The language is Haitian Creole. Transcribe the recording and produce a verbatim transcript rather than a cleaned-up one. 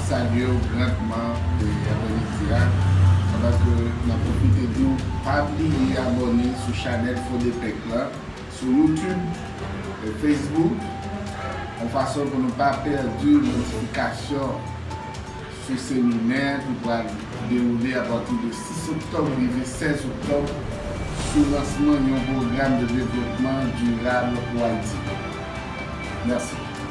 Salye w grandman e aprèmidi a. Pandan ke n ap pwofite di w pa bliye abòne sou chanèl Fodepec la sou YouTube e Facebook, yon fason pou nou pa pèdi notifikasyon sou seminè ki pral dewoule apati de sis oktòb rive sèz oktòb sou lansman yon pwogram de devlopman dirab pou Ayiti. Mèsi.